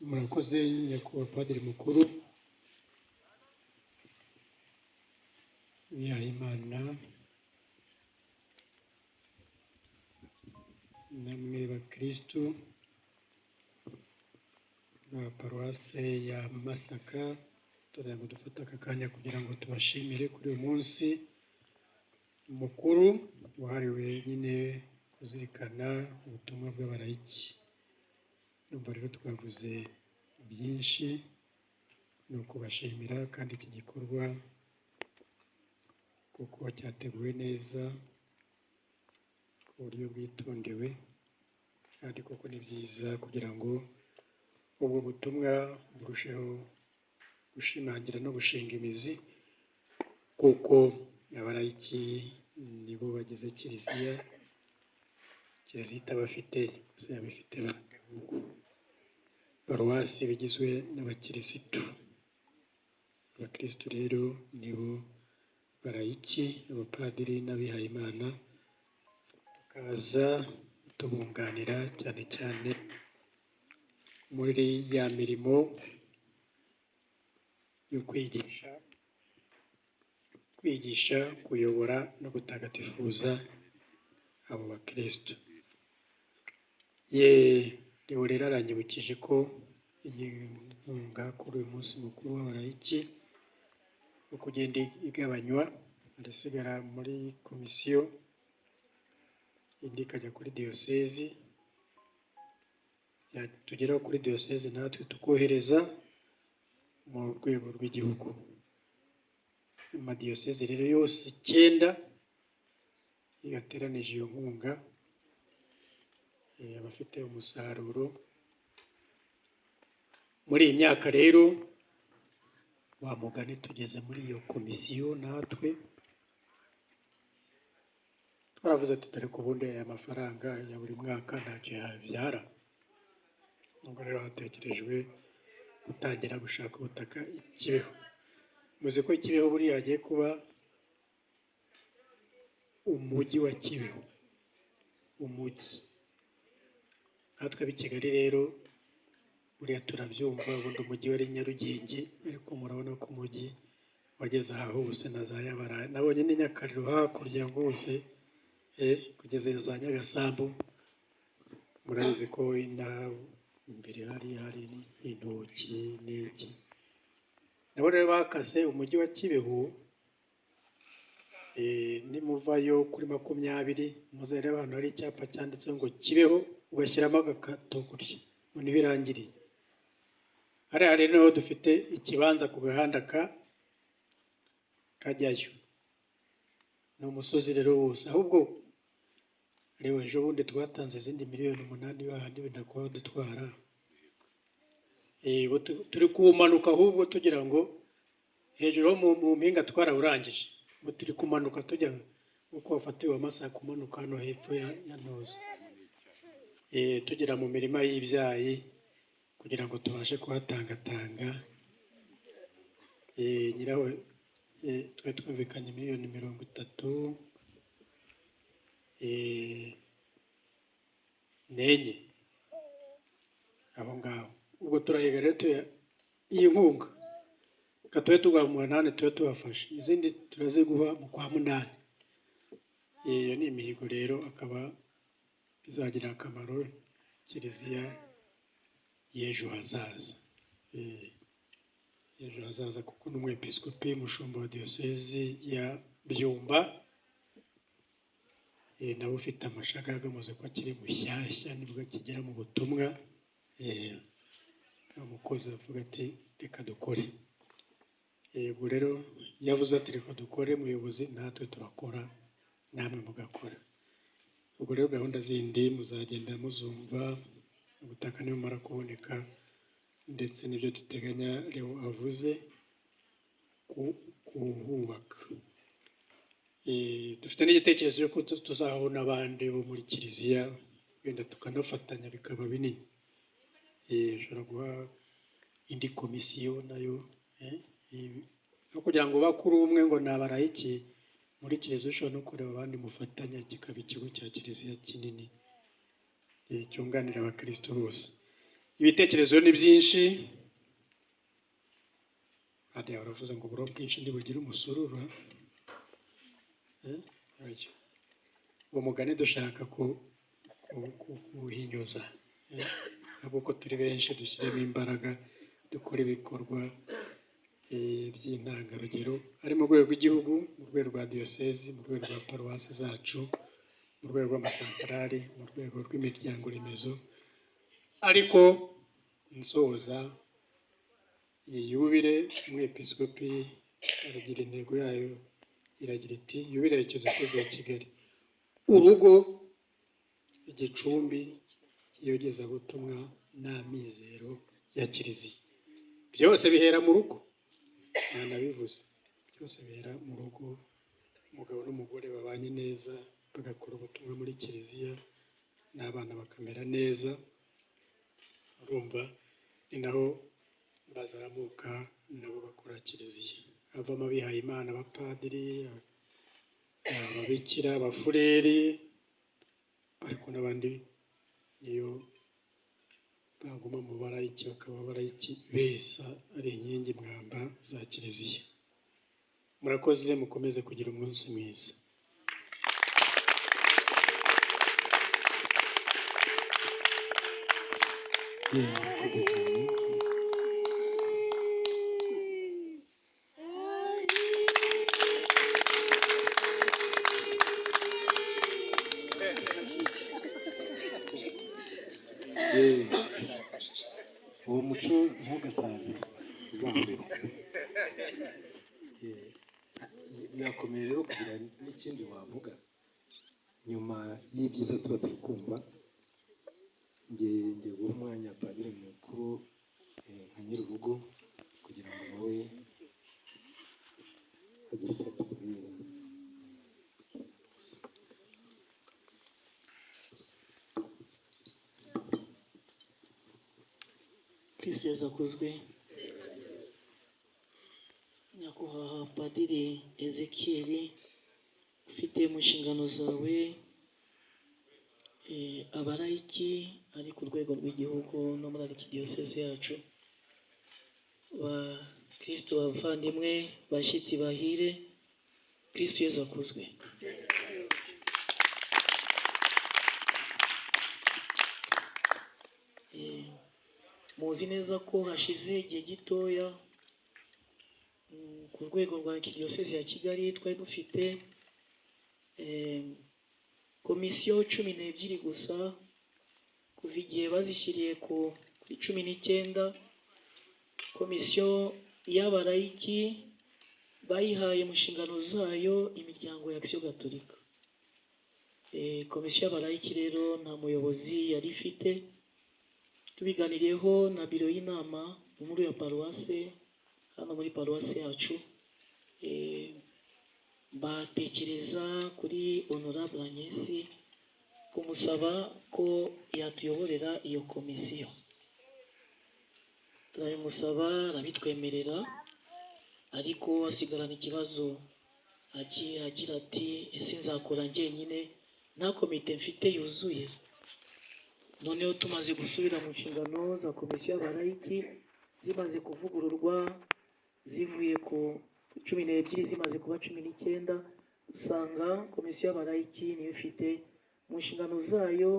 Murakoze nyakubahwa Padiri Mukuru, Bihayimana, namwe bakristu ba paruwase ya Masaka, turagira ngo dufate aka kanya kugira ngo tubashimire kuri uyu munsi mukuru wahariwe nyine kuzirikana ubutumwa bw'abarayiki. Ndumva rero twavuze byinshi, ni ukubashimira kandi iki gikorwa kuko cyateguwe neza ku buryo bwitondewe, kandi koko ni byiza kugira ngo ubwo butumwa burusheho gushimangira no gushinga imizi, kuko abarayiki nibo bagize kiliziya, kiliziya itabafite gusa yabifite ahubwo paruwasi bigizwe n'abakirisitu. Abakirisitu rero nibo barayiki, abapadiri n'abihayimana, tukaza tubunganira cyane cyane muri ya mirimo yo kwigisha, kwigisha, kuyobora no gutagatifuza abo bakirisitu. Ye Leo rero aranyibukije ko iyi nkunga kuri uyu munsi mukuru w'abarayiki uko ugenda igabanywa, harasigara muri komisiyo, indi ikajya kuri diyosezi, tugeraho kuri diyosezi natwe tukohereza mu rwego rw'igihugu. Amadiyosezi rero yose 9 iyo yateranije iyo nkunga, abafite umusaruro. Muri iyi myaka rero wa mugani tugeze muri iyo komisiyo, natwe twaravuze tutari kubundi aya mafaranga ya buri mwaka ntacyo yabyara. Ubwo rero hatekerejwe gutangira gushaka ubutaka i Kibeho. Muzi ko Kibeho buriya hagiye kuba umujyi wa Kibeho, umujyi. Natwe ab'i Kigali rero buriya turabyumva, ubundi umujyi wari Nyarugenge, ariko murabona ko umujyi wageze aha hose na za Yabaraye, nabonye ni Nyakariro hakurya hose, kugeza za Nyagasambu. Murabizi ko inaha imbere hari hari intoki n'iki. Nabo rero bakase umujyi wa Kibeho, nimuvayo kuri 20 muzarebe ahantu hari icyapa cyanditseho ngo Kibeho, ugashyiramo agakato gutya ngo niho irangiriye. Hariya rero niho dufite ikibanza ku gahanda kajyayo, ni umusozi rero wose. Ahubwo reba ejo bundi twatanze izindi miliyoni 8 bahandi benda kuba dutwara, turi kuwumanuka ahubwo tugira ngo hejuru ho mu mpinga twarawurangije, ubu turi kumanuka tujya nk'uko wafatiwe amasaha kumanuka hano hepfo ya Ntozi, tugera mu mirima y'ibyayi kugira ngo tubashe kuhatangatanga. Nyiraho twari twumvikanye miliyoni 34 aho ngaho. Ubwo turahiga rero iyi nkunga reka tube tuguha 8 tube tubafashe, izindi turaziguha mu kwa 8. Iyo ni imihigo rero akaba bizagira akamaro kiliziya y'ejo hazaza. Y'ejo hazaza, kuko n'umwepiskopi mushumba wa diyosezi ya Byumba, nawe ufite amashagaga amaze ko akiri mushyashya nibwo akigera mu butumwa, umukozi avuga ati reka dukore. Ubwo rero iyo avuze ati reka dukore muyobozi, natwe turakora namwe mugakora. Ubwo rero gahunda zindi muzagenda muzumva, ubutaka nibumara kuboneka ndetse n'ibyo duteganya Leo avuze kuhubaka. Dufite n'igitekerezo yuko tuzahabona abandi bo muri kiliziya, wenda tukanafatanya bikaba binini. Ushobora guha indi komisiyo nayo, no kugira ngo bakuru umwe ngo ni abarayiki muri kiliziya, ushobora no kureba abandi mufatanya kikaba ikigo cya kiliziya kinini, cyunganira abakristo bose. Ibitekerezo ni byinshi. Hariya baravuze ngo uburo bwinshi ntibugira umusururu. Eh? Oya. Uwo mugani dushaka kuwuhinyuza. Eh? Ahubwo ko turi benshi, dushyiremo imbaraga, dukora ibikorwa by'intangarugero, ari mu rwego rw'igihugu, mu rwego rwa diyosezi, mu rwego rwa paruwasi zacu, mu rwego rw'amasantarari, mu rwego rw'imiryango remezo. Ariko nsoza iyi yubile, umwepiskopi aragira intego yayo iragira iti: yubile ya Diyosezi ya Kigali, urugo igicumbi cy'iyogezabutumwa n'amizero ya Kiliziya. Byose bihera mu rugo, nanabivuze, byose bihera mu rugo. Umugabo n'umugore babanye neza, bagakora ubutumwa muri Kiliziya, n'abana bakamera neza, urumva ni naho bazamuka nabo bakora Kiliziya. Havamo abihaye Imana, abapadiri, ababikira, abafureri, ariko n'abandi niyo baguma mu barayiki bakaba abarayiki beza, ari inkingi mwamba za Kiliziya. Murakoze, mukomeze kugira umunsi mwiza. Murakoze cyane. Uwo muco ntugasaze, uzahoreho. Birakomeye rero kugira n'ikindi wavuga nyuma y'ibyiza tuba turi kumva. Ngiye guha umwanya padiri mukuru nka nyir'urugo kugira ngo nawe agire icyo atubwira. Kristo Yezu akuzwe. Nyakubahwa Padiri Ezekiel, ufite mu nshingano zawe abarayiki ari ku rwego rw'igihugu no muri arikidiyoseze yacu, ba Kristo bavandimwe, bashyitsi bahire, Kristo Yezu akuzwe. Muzi neza ko hashize igihe gitoya ku rwego rwa arikidiyoseze ya Kigali twari dufite komisiyo 12 gusa. Kuva igihe bazishyiriye kuri 19, komisiyo y'abarayiki bayihaye mu nshingano zayo imiryango ya Action Gatolika. Komisiyo y'abarayiki rero nta muyobozi yari ifite. Tubiganiriyeho na biro y'inama nkuru ya paruwase hano muri paruwase yacu, batekereza kuri Honorable Agnès kumusaba ko yatuyoborera iyo komisiyo. Turabimusaba arabitwemerera, ariko asigarana ikibazo agira ati: ese nzakora njyenyine nta komite mfite yuzuye? Noneho tumaze gusubira mu nshingano za komisiyo y'abarayiki, zimaze kuvugururwa zivuye ku 12 zimaze kuba 19, usanga komisiyo y'abarayiki niyo ifite mu nshingano zayo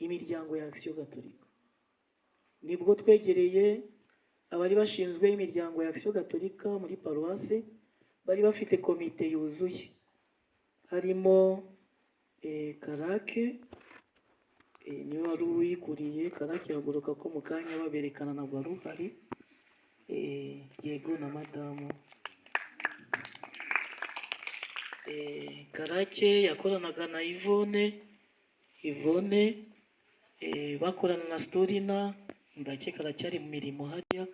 imiryango ya Action Gatolika. Nibwo twegereye abari bashinzwe imiryango ya Action Gatolika muri paruwase, bari bafite komite yuzuye harimo Karake, niwe wari uyikuriye. Karake haguruka ko mu kanya baberekana ntabwo wari uhari. Yego na madamu. Karake yakoranaga na Yvonne, Yvonne bakorana na Storina, ndakeka aracyari mu mirimo hariya.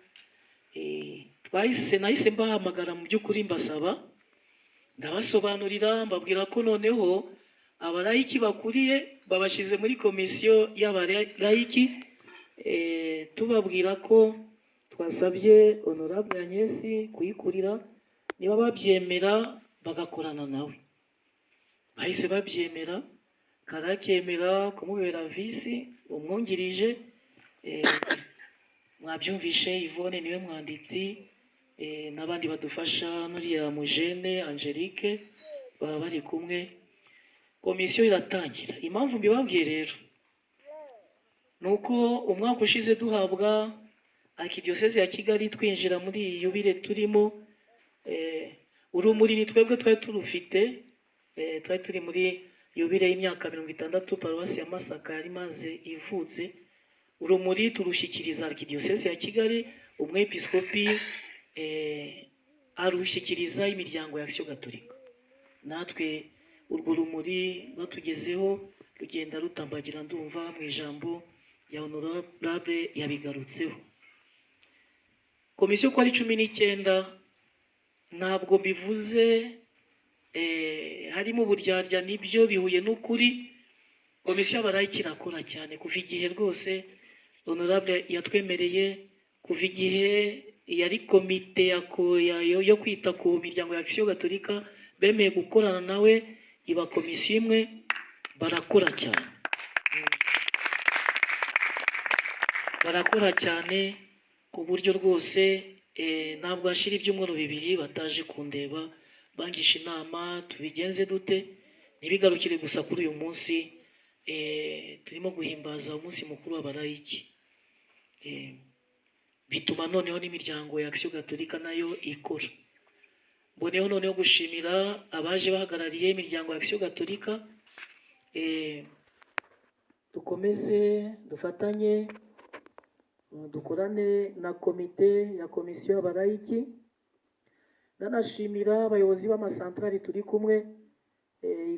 Nahise mbahamagara mu by'ukuri mbasaba, ndabasobanurira, mbabwira ko noneho abarayiki bakuriye babashize muri komisiyo y'abarayiki, tubabwira ko twasabye Honorable Agnès kuyikurira, niba babyemera bagakorana nawe. Bahise babyemera, Karakemera kumubera visi umwungirije, Mwabyumvishe, Yvonne niwe mwanditsi, n'abandi badufasha, nuriya mujene Angelique baba bari kumwe. Komisiyo iratangira. Impamvu mbibabwiye rero ni uko umwaka ushize duhabwa Arikidiyoseze ya Kigali, twinjira muri iyi yubile turimo, urumuri ni twebwe twari turufite. Twari turi muri yubile y'imyaka 60 paruwasi ya Masaka yari imaze ivutse. Urumuri turushyikiriza Arikidiyoseze ya Kigali, umwepiskopi arushyikiriza imiryango ya Action Gatolika. Natwe urwo rumuri batugezeho rugenda rutambagira. Ndumva mu ijambo rya honorable yabigarutseho. Komisiyo ko ari 19, ntabwo mbivuze harimo uburyarya, nibyo bihuye n'ukuri. Komisiyo y'abarayiki irakora cyane kuva igihe rwose honorable yatwemereye, kuva igihe yari komite yo kwita ku miryango ya Action Gatolika, bemeye gukorana nawe iba komisiyo imwe, barakora cyane, barakora cyane ku buryo rwose ntabwo hashira ibyumweru 2 bataje kundeba bangisha inama tubigenze dute, ntibigarukire gusa kuri uyu munsi turimo guhimbaza umunsi mukuru w'abarayiki. Bituma noneho n'imiryango ya Action Gatolika nayo ikora. Mboneyeho noneho gushimira abaje bahagarariye imiryango ya Action Gatolika. Dukomeze dufatanye, dukorane na komite ya komisiyo y'abarayiki. Ndanashimira abayobozi b'amasantarari turi kumwe.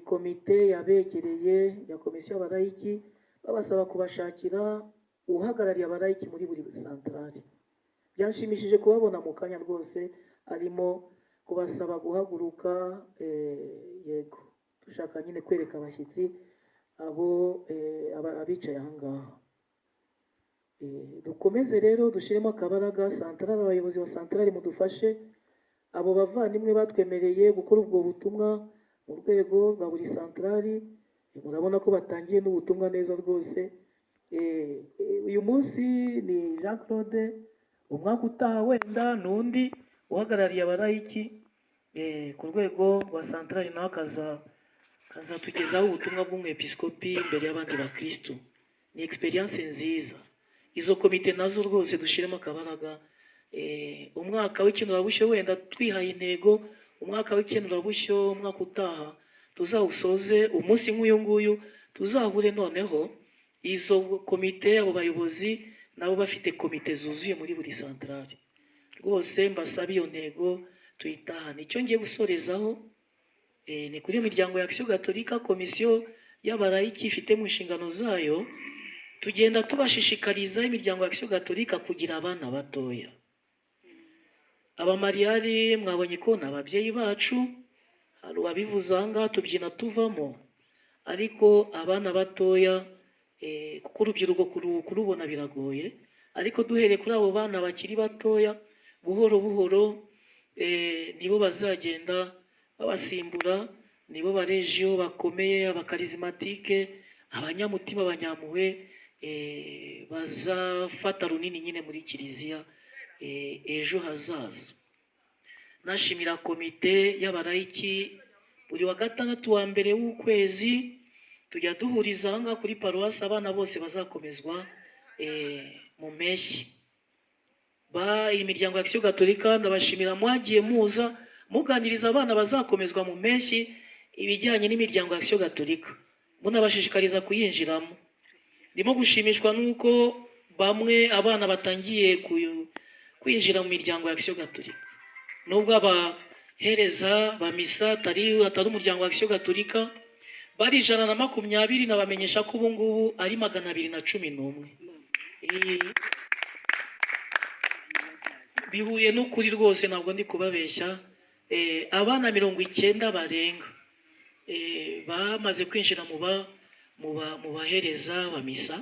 Komite yabegereye ya komisiyo y'abarayiki babasaba kubashakira uhagarariye abarayiki muri buri santarari. Byanshimishije kubabona mu kanya rwose arimo kubasaba guhaguruka. Yego, dushaka nyine kwereka abashyitsi abo abicaye aha ngaha. Dukomeze rero dushyiremo akabaraga. Santarari, abayobozi ba santarari mudufashe, abo bavandimwe batwemereye gukora ubwo butumwa mu rwego rwa buri santarari. Murabona ko batangiye n'ubutumwa neza rwose. Uyu munsi ni Jean Claude, umwaka utaha wenda n'undi uhagarariye abarayiki ku rwego rwa santarari, nawe akazatugezaho ubutumwa bw'umwepiskopi imbere y'abandi bakristu. Ni experience nziza. Izo komite nazo rwose dushyiremo akabaraga. Umwaka w'ikenurabushyo wenda twihaye intego, umwaka w'ikenurabushyo umwaka utaha tuzawusoze umunsi nk'uyu nguyu, tuzahure noneho izo komite, abo bayobozi nabo bafite komite zuzuye muri buri santarari. Rwose mbasaba iyo ntego tuyitahane. Icyo ngiye gusorezaho ni kuri iyo miryango ya Action Gatolika, komisiyo y'abarayiki ifite mu nshingano zayo, tugenda tubashishikariza imiryango ya Action Gatolika kugira abana batoya. Abamariyari mwabonye ko ni ababyeyi bacu, hari uwabivuze aha ngaha, tubyina tuvamo, ariko abana batoya, kuko urubyiruko kurubona biragoye, ariko duhereye kuri abo bana bakiri batoya, buhoro buhoro nibo bazagenda babasimbura, nibo barejiyo bakomeye, abakarizimatike, abanyamutima, abanyampuhwe, bazafata runini nyine muri kiliziya ejo hazaza. Nashimira komite y'abarayiki, buri wa gatandatu wa mbere w'ukwezi tujya duhuriza aha ngaha kuri paruwasi abana bose bazakomezwa mu mpeshyi. Ba imiryango ya Action Gatolika ndabashimira, mwagiye muza muganiriza abana bazakomezwa mu mpeshyi ibijyanye n'imiryango ya Action Gatolika, munabashishikariza kuyinjiramo. Ndimo gushimishwa n'uko bamwe abana batangiye kwinjira mu miryango ya Action Gatolika, nubwo abahereza ba misa atari umuryango wa Action Gatolika. Bari 120, nabamenyesha ko ubu ngubu ari 211. Bihuye n'ukuri rwose, ntabwo ndi kubabeshya. Abana 90 barenga bamaze kwinjira mu bahereza ba misa.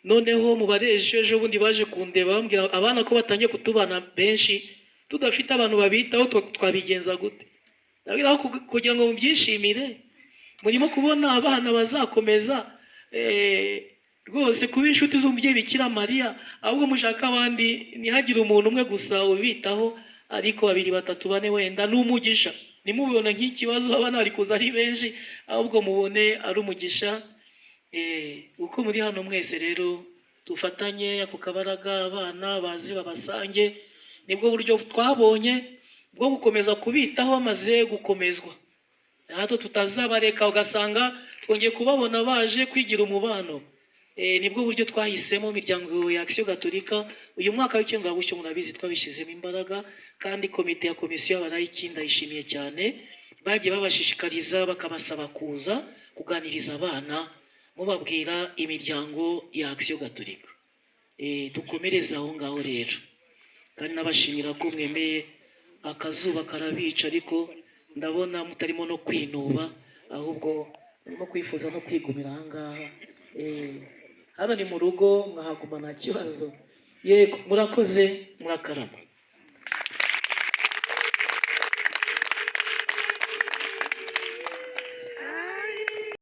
Noneho mu barejo ejo bundi baje kundeba bambwira abana ko batangiye kutubana benshi tudafite abantu babitaho, twabigenza gute? Ndabwira ko kugira ngo mubyishimire, murimo kubona abana bazakomeza. Rwose kuba inshuti z'umubyeyi Bikira Mariya, ahubwo mushaka abandi, ntihagire umuntu umwe gusa ubitaho, ariko babiri, batatu, bane wenda ni umugisha. Ntimubibone nk'ikibazo, abana bari kuza ari benshi, ahubwo mubone ari umugisha. Uko muri hano mwese rero dufatanye ako kabaraga, abana baze babasange. Nibwo buryo twabonye bwo gukomeza kubitaho bamaze gukomezwa, hato tutazabareka ugasanga twongeye kubabona baje kwigira umubano. Nibwo buryo twahisemo imiryango ya Action Gatolika uyu mwaka w'ikenurabushyo. Murabizi, twabishyizemo imbaraga, kandi komite ya komisiyo y'abalayiki ndayishimiye cyane. Bagiye babashishikariza, bakabasaba kuza kuganiriza abana, mubabwira imiryango ya Action Gatolika. Dukomereze aho ngaho rero, kandi nabashimira ko mwemeye. Akazuba karabica, ariko ndabona mutarimo no kwinuba, ahubwo murimo kwifuza no kwigumira aha ngaha. Hano ni mu rugo, mwahaguma nta kibazo. Yego, murakoze, murakarama.